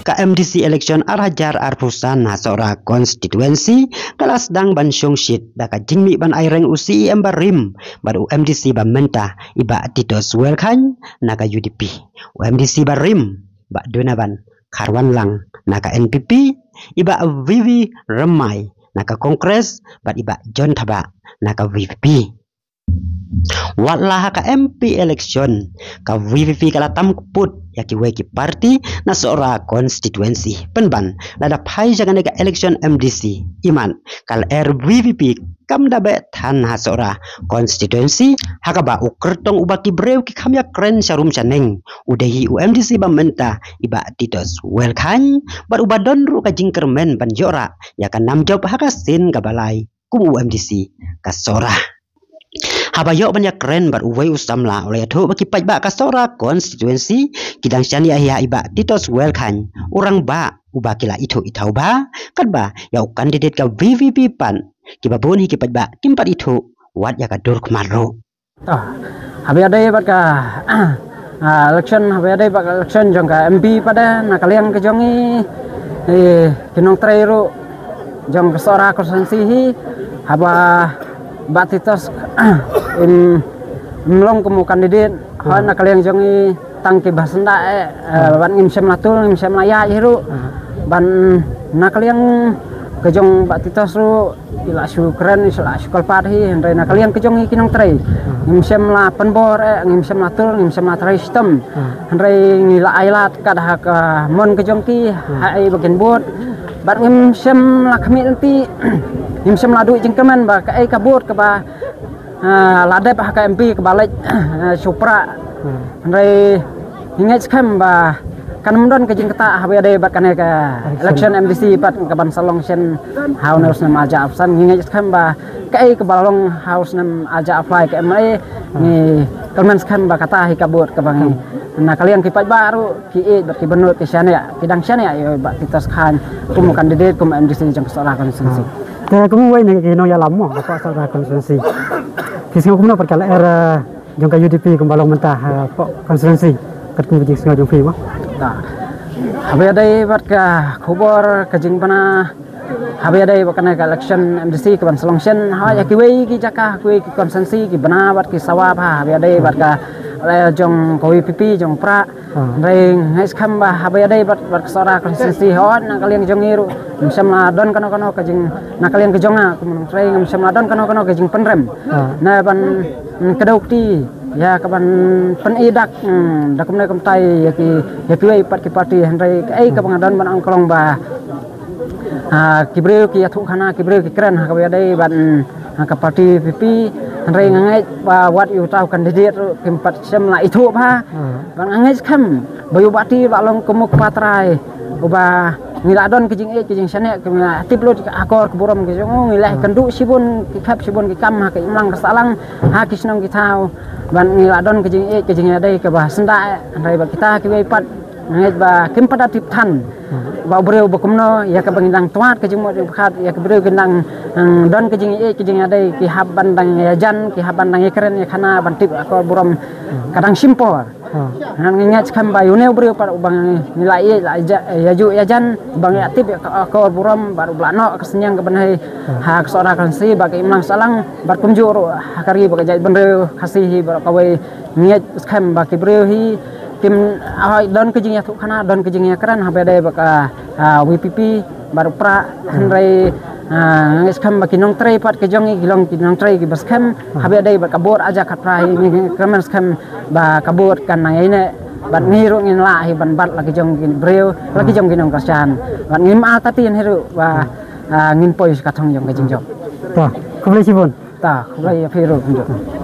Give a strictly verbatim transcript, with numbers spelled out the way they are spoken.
Ka M D C election ar hajar arphew san ha Sohra constituency ka la sdang ban shongshit da ka jingmih ban aireng u C E M barim bad u M D C ba mynta i Bah Titos Welkhaiñ na ka U D P, u M D C barim Bah Donavan Kharwanlang na ka N P P, i Bah V V Rymbai na ka Congress bad i Bah John Thabah na ka V P P. Wat la ha ka M P election, ka V P P ka la tam kput ïa kiwei ki parti na Sohra constituency. Pynban lada phai sha kane ka election M D C, imat ka lyer V P P kam da beh than ha Sohra constituency, ha kaba u kyrtong uba ki briew ki kham ïakren sha rum sha neng u dei hi u M D C ba mynta i Bah Titos Welkhaiñ, bad uba don ruh ka jingkyrmen ban ïoh rah ïa ka nam jop ha ka sien kaba lai kum u M D C ka Sohra. Haba ïoh ban ïakren bad uwei u samla u la ïathuh ba ki paidbah ka Sohra constituency ki dang shaniah hi ha i Bah Titos Welkhaiñ, u rangbah uba ki la ithuh ithaw bha, katba ïa u candidate ka V P P pat kiba bun hi ki paidbah kim pat ithuh wat ïa ka dur khmat ruh. To, haba ïadei bad ka ah, election, haba ïadei bad ka election jong ka M P pat de, na ka liang ka jong i, i ki nongtrei ruh jong ka Sohra constituency hi, haba Bah Titos im, im long kum u candidate, hooid, na ka liang jong i tang kiba syndah eh, eh, bad ngim shym la tur, ngim shym la ïaid hi ruh. Ban na ka liang ka jong Bah Titos ruh i la shu kren, i la shu kyrpad hi, hynrei na ka liang ka jong i ki nongtrei ngim shym la pynbor eh, ngim shym la tur, ngim shym la trei shitom. Hynrei ngi la ailad kat ha ka mon ka jong ki, ha ei ba kin bud. Bad ngim shym la khmih lynti, ngim shym la duh jingkmen ba kaei ka bud kaba ah, la dep ha ka M P kaba leit, ah, shu prah. Hynrei ngi ngeit skhem ba kan ym don ka jingktah haba ïadei bad kane ka election M D C pat kaban sa long shen ha une u snem ar hajar arphew san. Ngi ngeit skhem ba kaei kaba long ha u snem ar hajar arphew lai ka M L A, ngi kyrmen skhem ba kata hi ka bud kaba ngi, na ka liang ki paidbah ruh ki ïeit bad ki bynnud ki shaniah, ki dang shaniah ïa Bah Titos Khain kum u candidate kum M D C jong ka Sohra constituency. Te kum uwei na ki nongïalam mo hapoh Sohra constituency, phi sngew kumno pat ka lyer, eh, jong ka U D P kumba long mynta hapoh constituency, katkum ka jingsngew jong phi mo? Ta, haba ïadei bad ka khubor ka jingbna, haba ïadei bad kane ka election M D C kaban sa long shen, ha ïa kiwei ki jaka, kiwei ki constituency ki bna bad ki sawa bha haba ïadei bad ka lyer jong ka V P P jong prah. Hynrei ngi ngeit skhem ba haba ïadei bad, bad ka Sohra constituency, hooid, na ka liang jong ngi ruh ngim shym la don kano kano ka jing, na ka liang ka jong nga kum u nongtrei ngim shym la don kano kano ka jingpynrem na ban, mm, kdew kti ïa kaban pyni dak, mm, da kumne kumtai ïa ki, ïa kiwei pat ki parti. Hynrei kaei kaba nga don ban ong ka long ba, ah, ki briew ki ïathuh khana, ki briew ki kren ha kaba ïadei bad, mm, ha ka parti V P P, hynrei nga ngeit ba wat ïa uta u candidate ruh kim pat shym la ithuh bha. Bad nga ngeit skhem ba ïa u Bah Ti u la long kum u kpa trai uba ngi la don ka jingïeit ka jingshaniah, ka ngi la tip lut ka akor ka burom ka jong u, ngi la kynduh shibun ki khep shibun ki kam ha ka imlang ka sahlang, ha ki shnong ki thaw. Bad ngi la don ka jingïeit ka jingïadei kaba syndah, hynrei ba kita kiwei pat nga ngeit ba kim pat da tip than ba u briew ba kumno ïa kaba ngi dang twad ka jingmut jingpyrkhat, ïa ka briew ki dang, mm, don ka jingïeit ka jingïadei, ki hap ban dang ïajan, ki hap ban dang ïakren ïakhana ban tip akor burom ka dang shim por. Ngan ngi ngeit skhem ba ïa une u briew pat uba ngi la ïeit la ïa, ïa ju ïajan, uba ngi la tip ïa ka akor burom bad uba la noh ka synñiang ka bynhei ha ka Sohra constituency bad ka imlang sahlang bad kumjuh ruh ha ka ri bad ka jaitbynriew Khasi hi bad kawei. Ngi ngeit skhem ba ki briew hi kim, ah, don ka jingïathuh khana, don ka jingïakren haba ïadei bad ka, ah, V P P bad u prah. Hynrei, ah, ngi ngeit skhem ba ki nongtrei pat ka jong ngi ki long ki nongtrei kiba skhem haba ïadei bad ka bud ar hajar khatphra hi. Ngi, ngi kyrmen skhem ba ka bud kan nang ïaineh bad ngi ruh ngin lah hi ban bat la ki jong ki briew, la ki jong ki nongkyrshan. Bad ngim artatien hi ruh ba, ah, ngin poi sha ka thong jong ka jingjop. Ta, khublei shibun. Ta, khublei ïa phi ruh kumjuh.